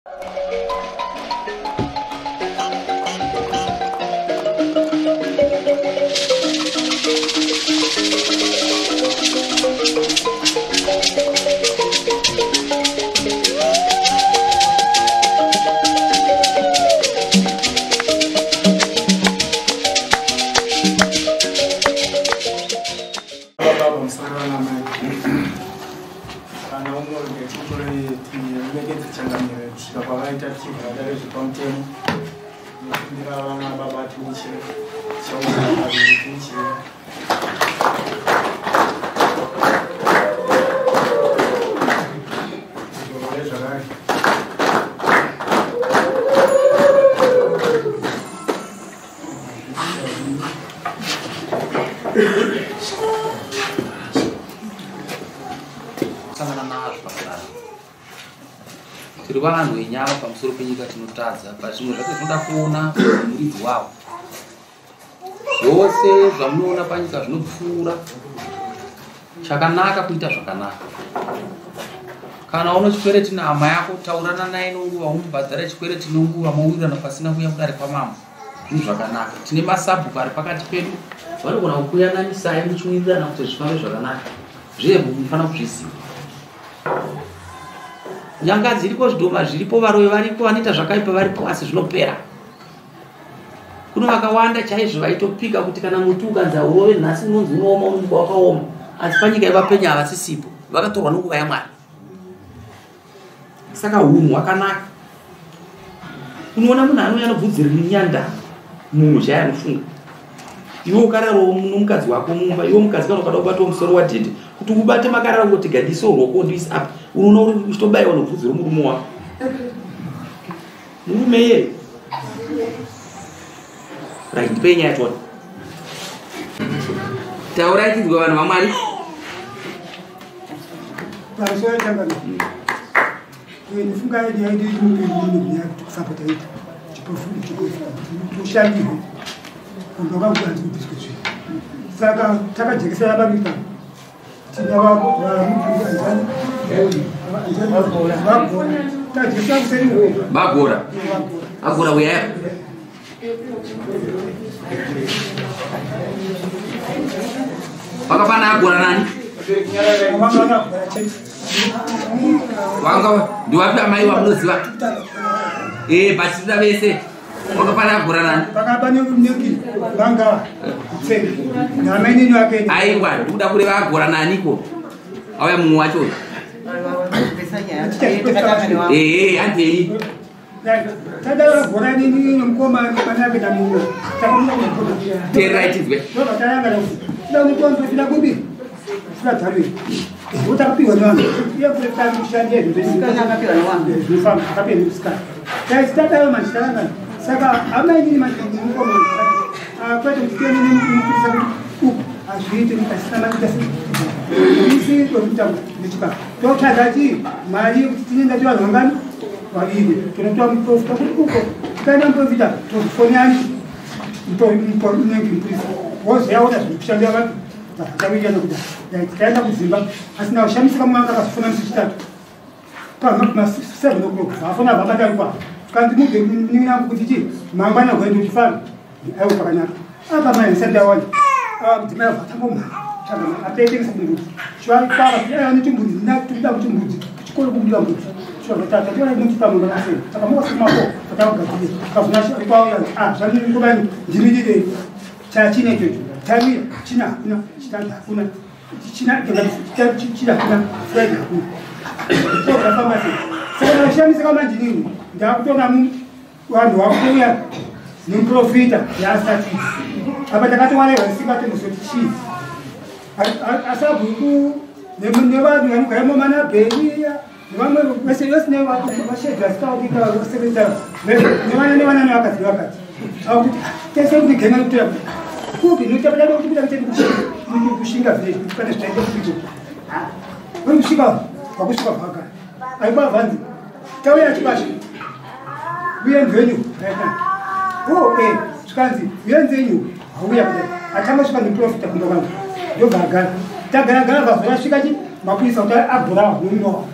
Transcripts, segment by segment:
Kana umwe tiremekedze changamire kusvika kwavaita tichivhura dare zvepamutemo. Ndinokumbira vana baba tiuchire tichaungana paviri tiuchire. Zvore zvakare. Sangana nazvo pakadaro. Tiri vanhu venyama pamusoro penyika tinotadza, but zvimwe zvacho zvinoda kuona muridzi wavo. Zvose zvamunoona panyika zvinopfuura. Chakanaka kuita zvakanaka. Kana uno chikwereti nehama yako, taurana naye nenguva, umubhadhare chikwereti nenguva, mowirirana pasina kuuya kudare kwamambo. Zvinhu zvakanaka. Tine masabhuku ari pakati pedu, vanogona kukuyananisai muchiwirirana kuti zvifambe zvakanaka. Zviye munofanira kuzviziva. Nyanga dziriko, zvidhoma zviripo, varoyi variko, vanoita zvakaipa varipo, asi zvinopera. Kuno vakawanda chaizvo vaitopika kuti kana muti ukanzi haurove nhasi unonzi unooma, unomuka wakaoma, asi panyika yevapenya havasisipo, vakatorwa nenguva yaMwari. Saka hunhu hwakanaka. Unoona munhu anouya anobvudzi riri nyanda, munhu chaiye anofunga. Iwe ukararawo nomukadzi wako mumba, iwe mukadzi kana ukada kubatawo musoro wadhedhe, kuti ubate makarara kungoti gadiso rwoko ndiise apa, unoona uri uchitobaiwa nobvudzi romurume wako. Murume iyeye. Right, ndipei nyaya tione. Taurai tinzwe vanhu vaMwari. Pamusoro changamire. Ndifunga yedu yaidi kusapota ita tushandirwe kumba kwangu hanzi kubviswe zvinhu. Saka takajekesera paviri pano. Tina vagora. Tajekesera kuseri. Bagora. Agora uya. Vakafana agora nani? Vanga ndiwapi amai vamunoziva? Bachita vese. Vakafana agora nani? Vakaba neki vanga tsengi. Namainini wake. Aiwa, ndikuda kureva agora naniko? Auya mumwe wacho. Handei. Tadara gora nini nomukoma panake namumwe. Takamuda kumukoma. Teererai tinzwe. Ndobva taranga tida mutombo tida kubi. Tida dzarwe. Utakapiwa nevanhu. Iye kuti kushandira zvinhu zvinofamba akapiwa nemusikana. Taitadaro manje taranga. Saka amainini manje mukoma. Kwete kuti tiende nemupurisa kuti uku hazviiti pasina maita sei. Isi tokuita nechikafu. Totsvaga chii? Mari yekuti tinenda tivanhu vangani? Vaviri. Tinotora muprofita kuti uko tikaenda muprofita tozofonani unenge mupurisa. Wozoyaona zviri kushandira vanhu vakawirirana kudai. Tikaenda kudzimba asina kushamisika mumwe anga akazofona musi wechitatu. Pama 7 o'clock afona vabatarikwa. Kanzi mubve munin'ina wangu kuti chii? Mangwana kuenda kuchifambi. Aiwa pakanaka. Apa mai ndisati ndawana. Mudzimai vatangomhanya. Tsvaga atengesa mbudzi. Chivapava anoti mbudzi ndinoda kuti mbudzi kuchikoro kubudiwa mbudzi. Chivapa tata tiona kuti pamwe vanasei. Saka muka sema ko takagadzirira. Kavuna kwauya zvandiri kubani ndimirirei. Chachine ichocho. Tamira china hakuna chitatu hakuna china china hakuna Friday hakuna. So zvafamba sei? Saka ndashandisa manje nini? Ndakutoona vanhu vakuuya nemuprofita yaasati. Apa takatowana isingatomuzoti chii. Asabhuku nevanhu vanogara mumana Bheriya nevamwe vese vese nevashedhi vasikaoneka vasevenza nevana nevana nevakadzi nevakadzi. Akuti tese kuti genga nekutoya kupi noita kuti kuda kuita kushinga village kuti pane zvitaita kupiko. Uri kusvika wakusvika vhaka. Aipa vanzi tauya chibasha. Uye nzenyu right now. Oh zvikanzi uye nzenyu hauya kudai. Atangosvika neprofita kumba kwangu. Ndobva agara. Tagara gara vazorasvika chi mapurisa kuti agora nomunowa.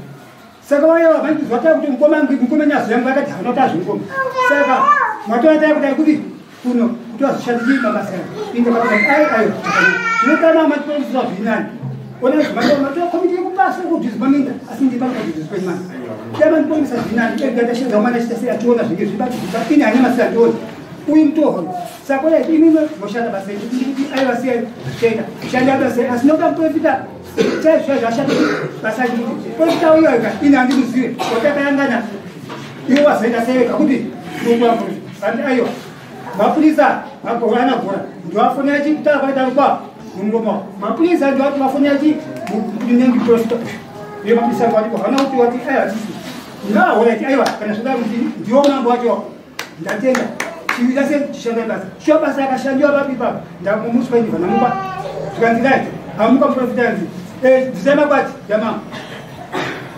Saka vaya vanzwa kuti mukoma mukoma nyazo yangu vakati hauna kuti azvimukoma. Saka matora taya kudai kuti kuno kuti vazoshandise mabasa inge vakati ai ayo. Zvino kana matoiswa zvinani. Ona matora komiti yekubasa kudhizwa minda asi ndipano kudhizwa imani. Dama ndikomisa zvinani ega ndashinga mwana chita sei achiona zvinge zvibati zvibati ini hanya masira ndiona. Uyu mutoho. Saka oya imi moshanda basa iri aiwa siyai zvichaita. Shanda basa asi noda kuprofita chaizvo basa iri. Profita uyo ega ini handimuzive. Watakayangana iwe wazoita sei wega kuti kandi aiwa. Mapurisa agora gora ndiwafonera chi kutaura kwakaita kwa mungoma. Mapurisa ndiwafonera chi kunenge profita. Iye mapurisa ngwaripo hana kuti wati aiwa tisi. Ngaona ti aiwa kana zvodaro kuti ndiwo mambo wacho. Ndatenda. Chiita sei chishanda basa. Shuwa basa akashandiwa papi papo. Ndamumuswa ini vanamupa. Zvikanzi right. Amuka muprofita nzi. Ndisema kwati yamama.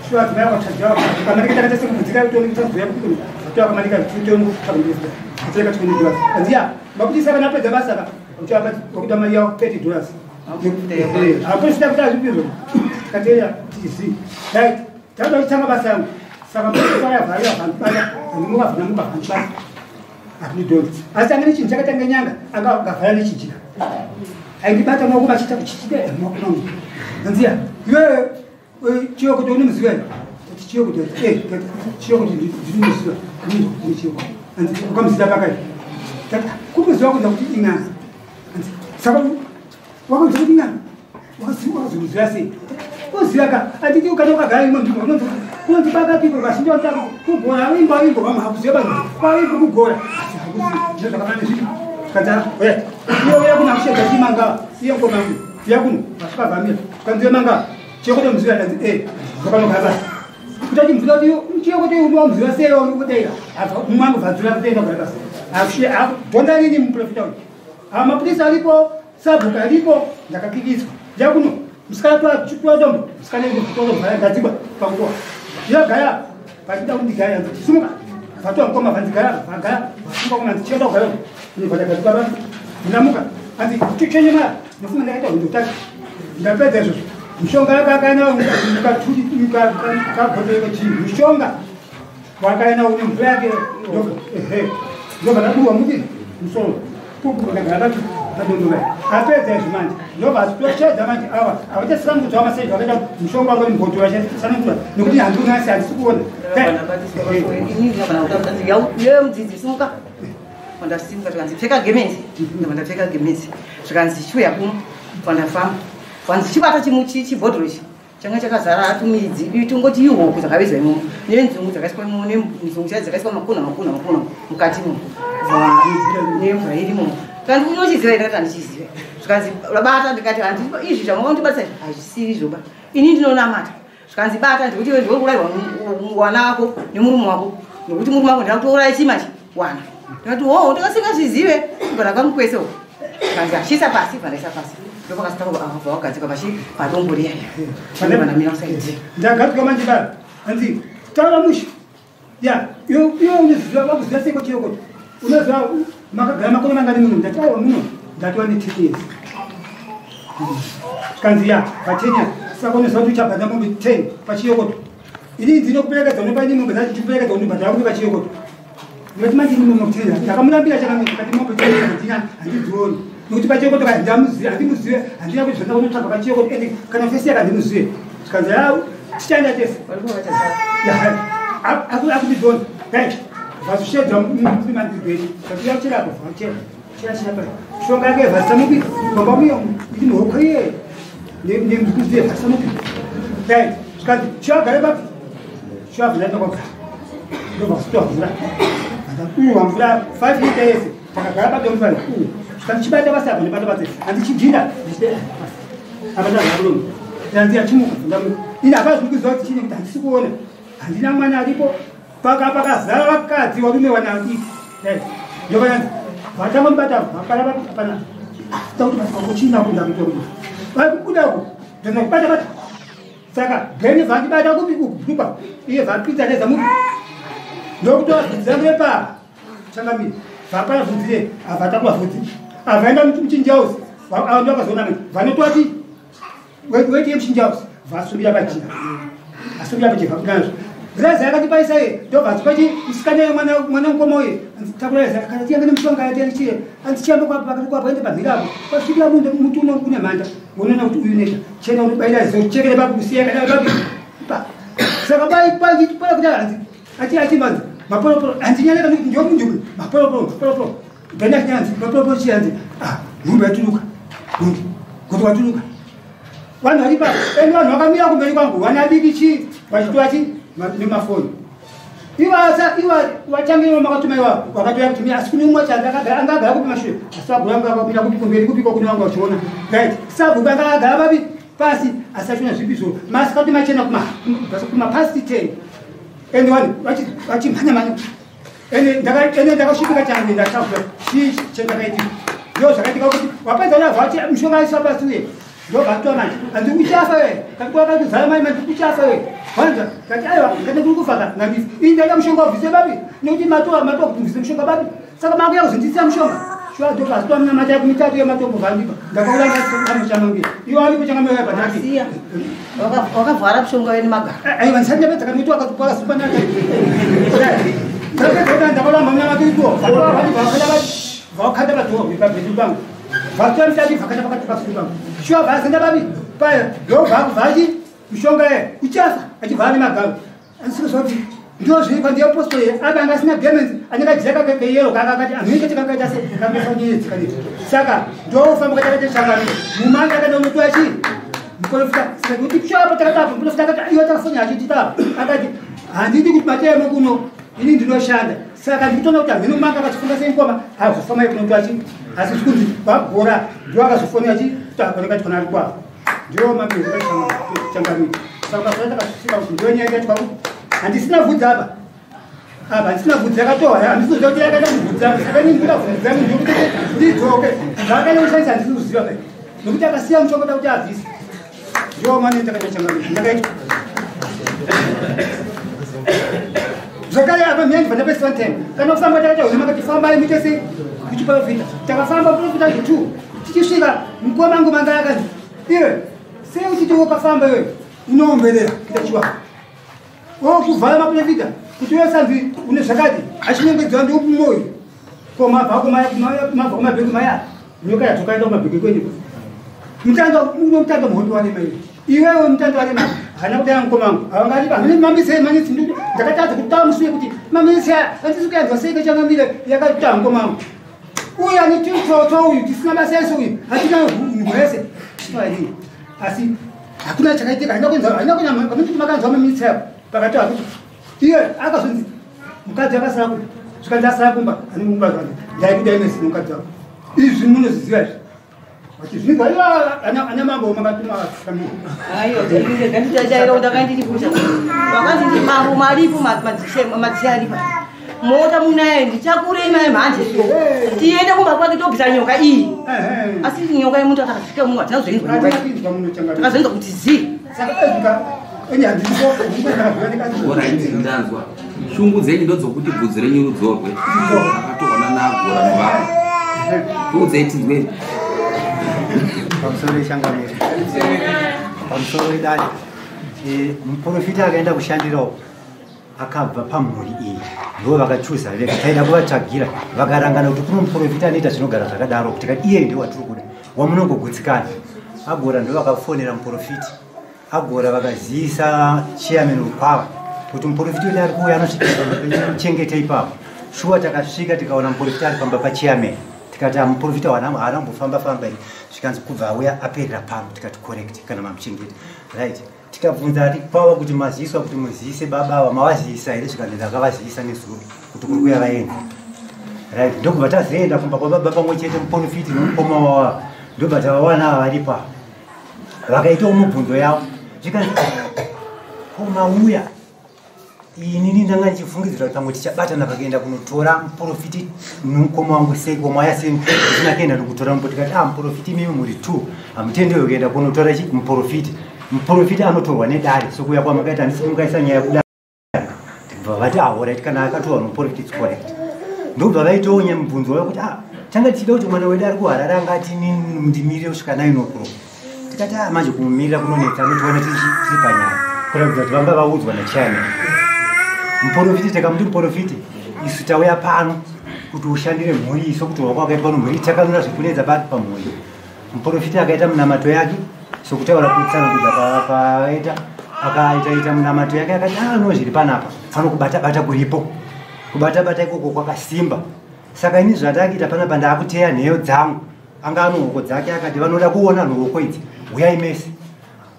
Shuwa dzimai wakatsvajawa. Kamarika takaita sekubudzika kuti onekutsazoya kuti atoa kamarika kuti onekutsazoya. Ateka tikundiwa. Anziya, mapurisa kana apedza basa ka. Uchapa wakuda mari yawo $30. Apo sita kuti azvipirwe. Kateya TC. Right. Tauda kutanga basa yangu. Saka mapurisa yavharira vanhu vanhu vanamuka vanhu basa. Akundidonza. Asi angane chinhu chakatanga nyanga angavhara nechijira. Aindibata maoko machiita kuchichita maoko mangu. Anziya, iwewe chiyo kuti unomuziva here? Chiyo kuti chiyo kuti ndinomuziva. Ndini chiyo. Anzi ukamuziva pakai. Tata kumuziva kuza kuti ing'anga. Anzi saka wakamuziva kuti ing'anga. Wakazimuziva sei? Uziva ka anditi ukati wakagara imo ndimo unonzi unonzi pakati po vazhinji vanotanga kugora imba imbo vamwe hakuziva vanhu kwaimbo kugora asi hakuzivi ndizvo zvakafanana nezvii kanzi oya iwe uya kuno akushedza chimanga iye mukoma wangu uya kuno vasvika vamira kanzi iwe manga chiyokoto muziva kanzi zvakanogara basa kuti achimuziva kuti chiyokoto wamuziva sei wamukudeira mumwe angobvadzura kutoenda kugara basa dhonda rini muprofita uyu mapurisa aripo sabhuku aripo ndakakikiswa uya kuno musikana twatombo musikana gadzikwa panguva yagaya vachida kundigaya sumuka vatoa mukoma vandigaya vagaya vasimuka koma ndichienda kugaya vandagadzikwa basi ndamuka anzi chenyemara ndofunga ndakaita hondo tatu ndapedza izvozvo mishonga yakakaina kagotoeko chii mishonga wakaina une mvura yake ndobva ndaburwa muti musoro ndagara pati padondova apedza izvo manje ndobva asitochedza manje ava avachasisanukudza maseji vakaita mushonga wanga mubhodho vachasanukudza nekuti handinasi handisi kuona iwewe mudzidzi simuka pandasimuka zvikanzi pfeka gemenzi ndobva ndapfeka gemenzi zvikanzi chiuya kuno pandafamba vanzi chibata chibhodhoro ichi changa chakazara tumidzi tungoti ihuku dzakavezwa imomo nenzungu dzakaiswa imomo nenzungu chai dzakaiswa makona makona makona mukati imomo nemvura irimo kandi unochiziva ndikati handichizive zvikanzi bata ndikati izvi zvamakandibatisa izvi hazvisiri izvoba ini ndinonamata zvikanzi bata ndikuti iwe ndiwe kuurayirwa wana wako nemurume wako nokuti murume wako ndakutouraya chima chi wana ndikati ho ndakasingazvizive kubva ndakamukwese uko zvikanzi achiisa pasi bva ndaisa pasi ndopakasitanga wagadzikwa pachi padombo riya vanamira kusaidzi ndagadzikwa manje baba hanzi taura mushe ya iwe unoziva wakuziva seiko chiyokoto unoziva makagara makore mangani muno ndati aiwa muno ndatova ne10 years kanzi ya pa10 years saka unoziva kuti uchabhadhara mombe 10 pachiyokoto ini ndinokuperekedza unopa ini mombe dzacho chikuperekedza unobhadhara kupi pachiyokoto ndikati manje ini mombe 10 ndakamurambira chakamira ndikati mombe 10 handidzioni nokuti pachiyokoto handimuzive handimuzive handina kuti zvanda kunotsvaga pachiyokoto ende kana fesi yaka handimuzive zvikanzi ya tichaenda tese akundidhonza right vazoshedza mumandigweni vakucherapo vachera chera chera paya shonga yake vhasisa mupi baba muyo iti muhoko iye nembuzi vhasisa mupi right zvikanzi chiagare papi chiabvira takagara ndobva kutoa mvura uwa mvura 5 lita yese takagara padombo paya zvikanzi chibata basa apa ndibata basa handichidhinda apa ndazvakulonga yanzi achimuka ndamuka ini hapana zvinokuziva kuti chine kuti handisi kuona handina mwana aripo paka pakazara vakadzi varume vanadiki ndovananzi vatanga mubata hapana hapana takuti vasikakuchina kunda kuita kuti vakubuda uku ndona kubata bata saka geni vandibata kupi kugupa iye vapinza nezamupi ndokutora bvudzi rangu repapa changamire vapana bvudzi re avatakura bvudzi avaenda muchinjausi ava ndo vakazoona manje vanotwati weti yemuchinjausi vasumira pajira Asi kuya pachibva kunazvo. Raza yakatipaisa iye ndobva atipachi musikana mwana mukoma uye takura raza kana tiyanga nemushonga yatichiye andichiyamba pakati kwapo ende pamhiri apo pasvikira munhu muti uno kune mhanda unoona kuti uyu neta chena unobaira ziso chekere papi kusiya kana papi pa saka pai pai pala kuti hanzi achi achi manzi maporoporo handinyanya kana ndiyo munhu maporoporo maporoporo then achianzi maporoporo chianzi ah nhumbu yatunuka nhumbu kuti watunuka vanhu vari pa ende vanhu vakamira kumberi kwangu vana diki chii vachitova chii nemafoni ivasa iwa vachange makatuma iwa wakatoya kutumira asi kune umwe chanza akagara angagara kupi mashure asi vagura vanga kupi kumberi kupiko kune vanga vachiona right sabhuku angagara papi pasi asi achiona zvipi zvo masikati machena kuma past 10 ende vanhu vachimhanya mhanya ende ndakasvipika changu ndachakura chii chendakaitika ndo zvakaitika kuti wapedza navhachi mushonga aiswa pasi uye ndobva manje hanzi uchafa we kakakuzara mai manje uchafa we wanza kati aiwa ngati ndiri kufa ka ngandife ini ndaida mushonga wabvise babi nekuti matoa matoa kuti mubvise mushonga babi saka makuya kuzondisira mushonga shuwa ndobva asitoa mina mata mitatu yematombo vandipa ndakaura ngamuchamange iwo aripo changamira patati wakavhara mushonga wenu magara aiwa ndisati ndapedza kanoti wakasupa naka ndapedza ndakaramba mina matoituo vakanda padhoo pabhedhi pangu vatora mitatu vakanda pakati pasuru pangu shuwa vasenda papi paya ndobva kuvhachi mushonga ye uchafa achivhara nemagaro andisikuziva kuti ndo zviri ndiyo postori ye apa anga asina gemenzi anenge ajira kakeyero kakakati amhike chakakaita se kambefanyenyedzi kanei saka ndofamba katakati changamiro mumanga akaenda unotoa chii muprofita saka kuti shuwa patakatapo muprofita akati iwe takafonya achititapa akati handidi kuti matemo kuno ini ndinoshanda saka ndikutoona kuti hamhino manga akachifunga seingoma azofamba ikunotoa chii asi zvikunzi vagora ndiwo akazofonera chii kuti akoneka chikona ari kwavo ndiwo mapechangamiro saka ukasora takasvika kuti ndiyo nyaya yakaitwa kuti handisina vhudzi apa apa handisina vhudzi yakatohwa handisinoziva kuti yakaita muvhudzi apa saka ini ndikuda vhudzi dzangu ndikuti ndidzoke zvaakaita kushandisa handisi kuziva pa nokuti akasiya mushonga da kuti abvise ndiwo mane takaita changamiro ndakaitwa zvakare apa miyandibva ndapeswa 10 kana kufamba takaita hurema kati fambai muite sei kuchiprofita takafamba profita 2 tichisvika mukoma angu manga akanzi iwe sei uchiti wakafamba iwe unoomberera kuita chiwako okuvhara maprofita kuti uye sanzi une zvakati achinongedzwa ndiokumoyo ko mabva kumabheki maya nyoka yadzokaenda kumabheki kwenyu mutando uno mutando muhondo warema iwe iwewe mutando warema hana kudai mukoma wangu avangati hamene mambisei manitsi ndakatadza kutaura musuye kuti mamisi handisi kuyanzwa sei kachangamire yakataura mukoma wangu uyu ani titsotso uyu tisina basa ese uyu hatina munhu wese chinoadii asi hakuna chakaitika haina kunyamati makanzwa maminitsi yako pakati akuti iye akazonzi mukadzi akasara kumba zvikanzi asara kumba ani mumba zvake ndaikuda imesi nomukadzi wako izvi munozviziva izvi vachizvinzwa iwa ana mambo makatuma vakanzi mambo maripo madzishe aripa mota munaye ndichakurei mai mhanje tiende kumba kwake tobvisa nyoka iyi asi nyoka yemuntu akasvika muno hatina kuzoinzwa takazoinzwa kuti zii ndanzwa shungu dzenyu ndodzokuti bvudzi renyu rudzorwe akatorwa nanagora nevamwe tiudzei tinzwe pamusoro yechangamiro pamusoro yedare muprofita akaenda kushandirawo akabva pamhuri iyi ndo vakachuza vega taida kuvatsvagira vakarangana kuti kuno muprofita anoita zvinogara zvakadaro kuti tikati iye ndiwo watiri kuda wamunongogutsikana agora ndo vakafonera muprofiti agora vakazivisa chairman wekwava kuti muprofiti wedu ari kuuya anosvika pamba ipapo shuwa takasvika tikaona muprofita ari pamba pachairman tikati muprofita haana kumbofamba famba here zvikanzi kubva auya aperera pano tikati correct kana mamuchengeta right tikabvunza ari kwava kuti maziiswa kuti muzivise baba ava mavazivisa here zvikanzi ndakavazivisa nezuro kuti kuri kuya vaenda right ndokubva tazoenda kumba kwababa pamwe chete muprofiti nomukoma wavo ndobva tavawana ava varipo ava vakaitawo mubvunzo yavo zvikanzi ko mauya inini ndanga ndichifungidzira kuti pamwe tichabatana pakaenda kunotora muprofiti nomukoma wangu sei komaya sei ndisina kuenda nokutora muprofiti tikati ah muprofiti imimi muri two hamutendewe kuenda kunotora chi muprofiti muprofiti anotorwa nedare sokuuya kwamakaita handisi mukaisa nyaya kudare tikabva vati ah alright kana akatorwa nomuprofiti it's correct ndobva vaitawo nyaya mubvunzo wavo kuti ah tanga tichida kuti mwana wedu ari kuharare angati ndimire kusvika 9 o'clock tikati ah manje kumumirira kunonetsa anotiona tiri panyaya Kuratidza kuti vanga vaudzwa nachairman. Muprofiti takamuti muprofiti isu tauya pano kuti ushandire mhuri isu kuti wako wakaitwa nomhuri takanura zvekunetsa pamhuri. Muprofiti akaita munamato yake sokutaura kutsanangudza kwaakaita akaita munamato yake akati no zviri panapa pano kubata bata kuripo. Kubata bata ikoko kwakasimba. Saka ini zvatakuita panapa ndaakuteya nheyo dzangu. Anga ano hoko dzake akati vanoda kuona nhoko idzi huyai mese.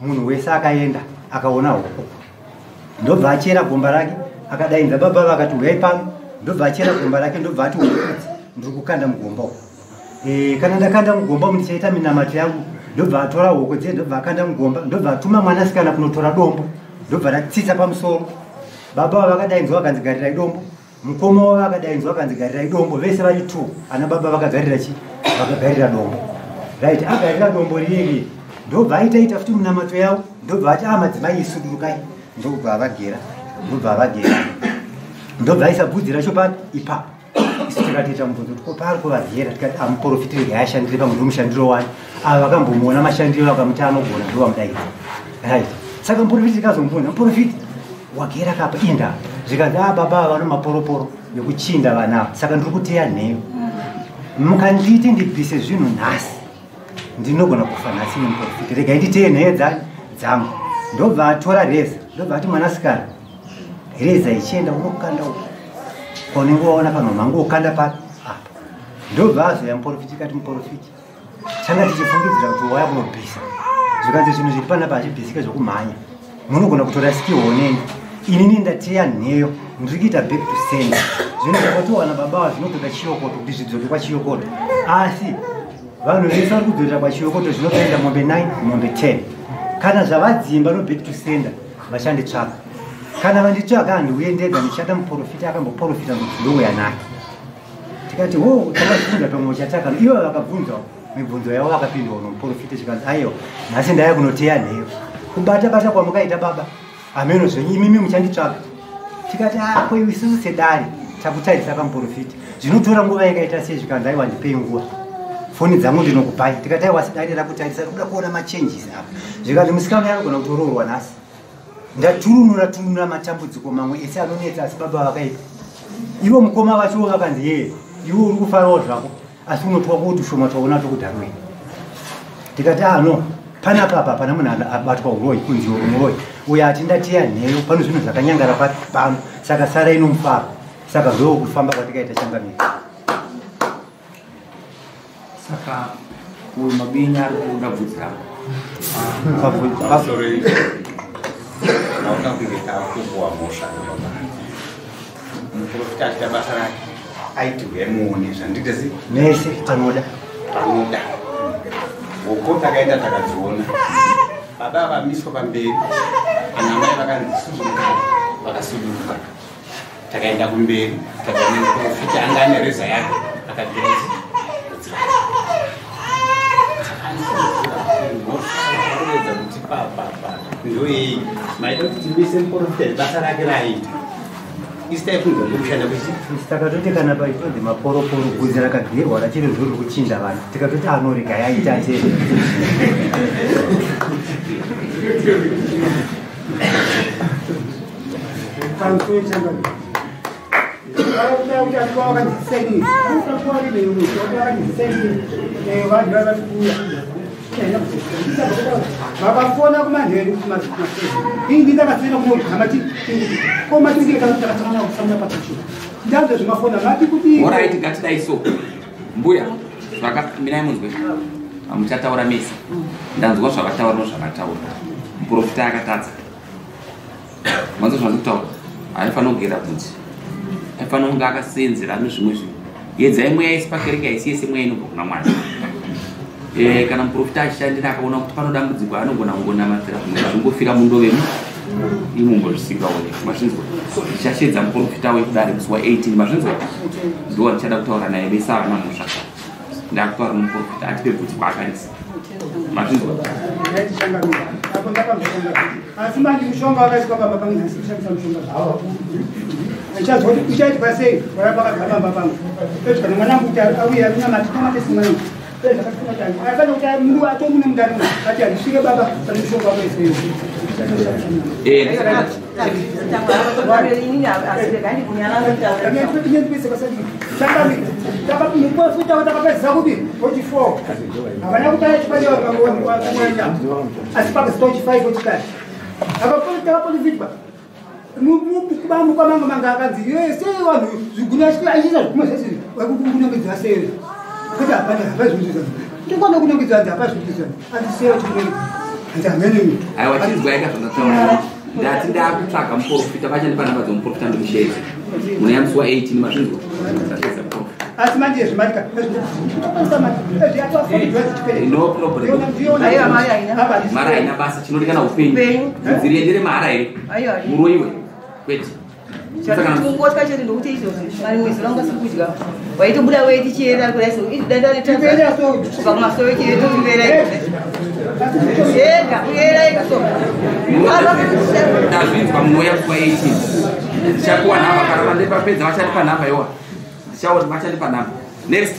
Munhu wese akaenda akaona hoko. Ndobva achera gomba rake akadainza baba vakati huyai pano. Ndobva achera gomba rake ndobva ati hoko idzi ndiri kukanda mugomba umu. Kana ndakanda mugomba umu ndichaita minamato yangu. Ndobva atora hoko dziye ndobva akanda mugomba ndobva atuma mwanasikana kunotora dombo ndobva ratsitsa pamusoro. Baba vakadainzwa vakanzi garirai dombo. Mukoma wavo akadainzwa akanzi garirai dombo. Vese vari 2 ana baba vakagarira chi vakagarira dombo. Right, agarira dombo riyeri ndobva aitaita futi munamato yavo ndobva ati madzimai isudurukai ndobva avagera ndobva avagera ndobva aisa bvudzi racho pa ipapo. Isu tikatoita mubvunzo kuti ko paari kuvagera tikati amuprofiti regai ashandire pamwe ndomushandiro wani. Ava vakambomuona mashandiro vakamuti anogona ndovamudaidza. Right, saka muprofiti tikazomubvunza muprofiti wagera kapa inda zvikanzi baba vano maporoporo yekuchinda vana ava saka ndiri kuteya nheyo. Mukanditi ndibvise zvinhu nhasi ndinogona kufa nhasi nemuprofiti regai nditeye nheyo dzangu. Ndobva atora reza ndobva ati mwanasikana reza ichienda unokanda uko kwaunenge waona pano mhangu ukanda papi apa. Ndobva azoya muprofiti kati muprofiti changa tichifungidzira kuti waya kunobvisa zvikanzi zvinhu zviri panapa hazvibvisike zvokumhanya munogona kutora skill neni inini ndateya nheyo ndiri kuita back to sender. Zvinhu zvakatowana baba zvinotoda chiyokoto kuti zvidzoke kwachiyokoto asi vanhu vese vari kudzorera kwachiyokoto zvinotoenda mombe 9 mombe 10. Kana zvavadzimba no back to sender vachanditsvaka. Kana vanditsvaka handiuye ndega ndichada muprofiti akamboprofita ndouya naye. Tikati ho takabvunza pamwe chataka ivo vakabvunzawo mibvunzo yavo vakapindwa nomuprofiti zvikanzi aiwa nhasi ndaya kunoteya nheyo. Kubata bata kwamukaita baba ameno zvenyu imimi muchanditsvaka. Tikati ko isusu sedare takutarisa pamuprofiti zvinotora nguva yakaita sei zvikanzi aiwa ndipei nguva foni dzangu ndinokupai. Tikati aiwa sedare rakutarisa kuda kuona machanges apa zvikanzi musikana anogona kutoroorwa nhasi. Ndaturunura matambudziko mamwe ese anonetsa asi baba vakaipa. Ivo mukoma vacho vakanzi yeye iwe uri kufarawo zvako asi unotwa kuti shoma twaona tokudharwei. Tikati no panapa apa pana munhu abatwa uroyi kunzi muroyi uyo ati ndateya nheyo pano zvinhu zvakanyangara pano saka sarai nomufaro. Saka ndokufamba kwatikaita changamire. Saka uyu mabinyi ari kuda bvudzi rako. Naona kunge takupuwa mhosva nababa. Muprofita achiita basa rake aiti huyai muone zvandite sei mese panoda panoda. Hoko takaenda takadziona. Baba vamiswa pamberi ana mai vakanzi sudurukai vakasuduruka. Takaenda kumberi takaona muprofita anga ane reza yake akagera bvudzi rake. Mhosva kuti papa ndoyei maida kuti timise muprofita basa rake raaita. Isi taifunga kushanda kuchi Takatoti kana paitonzi maporoporo bvudzi rakagerwa rachiri ruri kuchinda vanhu tikatoti anorega yaita chete. Vakafona kumanheru ini ndakasiyana kunohamati komatingekaaaasamuna pachicho ndazvo zvimafona mati kuti Alright, ngatidai so mbuya mirai munzwe muchataura mese. Ndanzwa zvavataura nozvavataura. Muprofita akatadza manzwa zvandiri kutaura. Aifanira kugera bvudzi aifanira kunge akasenzera nezvimwe zvinhu. Yedzai mweya isi pakereke haisi yese mweya inobva kuna Mwari. Kana muprofita achishandira akaona kuti pano dambudziko anogona kungonamatira zvimwe zvingofira mundovemo imumbo zvisingaoneki. Mazvinzwa? Ndichashedza muprofita wekudare musi wa18. Mazvinzwa? Ndo ndichada kutaura naye vese havana mhosva. Ndakutaura nomuprofita atipe bvudzi kwaakanisa. Mazvinzwa? Asi manje mushonga wakaiswa pamba pangu nhasi kushandisa mushonga ndichazwa kuti uchaitwa sei waya pakagara pamba pangu ezvo kana mwanangu kuti auye akunamati namatesi mwanangu Aiwa chinzwa yaka zvandataura ndati ndakutsvaga muprofita vachandipa namba dzomuprofita ndomusheedza muna musi wa 18 mazvinzwa asi manje zvimanika no problem mari haina basa chinodikana upenyu bvudzi riendere mahara here muroiwe kwete kungotya chete ndokuti izvozvo mari mwezi ranga siri kudya waitobuda weti chiera kudai so dandaretazobva kumasowe chietotivera ega kuyera ega so ndazvinzwa munouya musi wa 18 ndichapuwa nhamba kana vandipapedza vachandipa nhamba iwa ndichaona vachandipa nhamba next.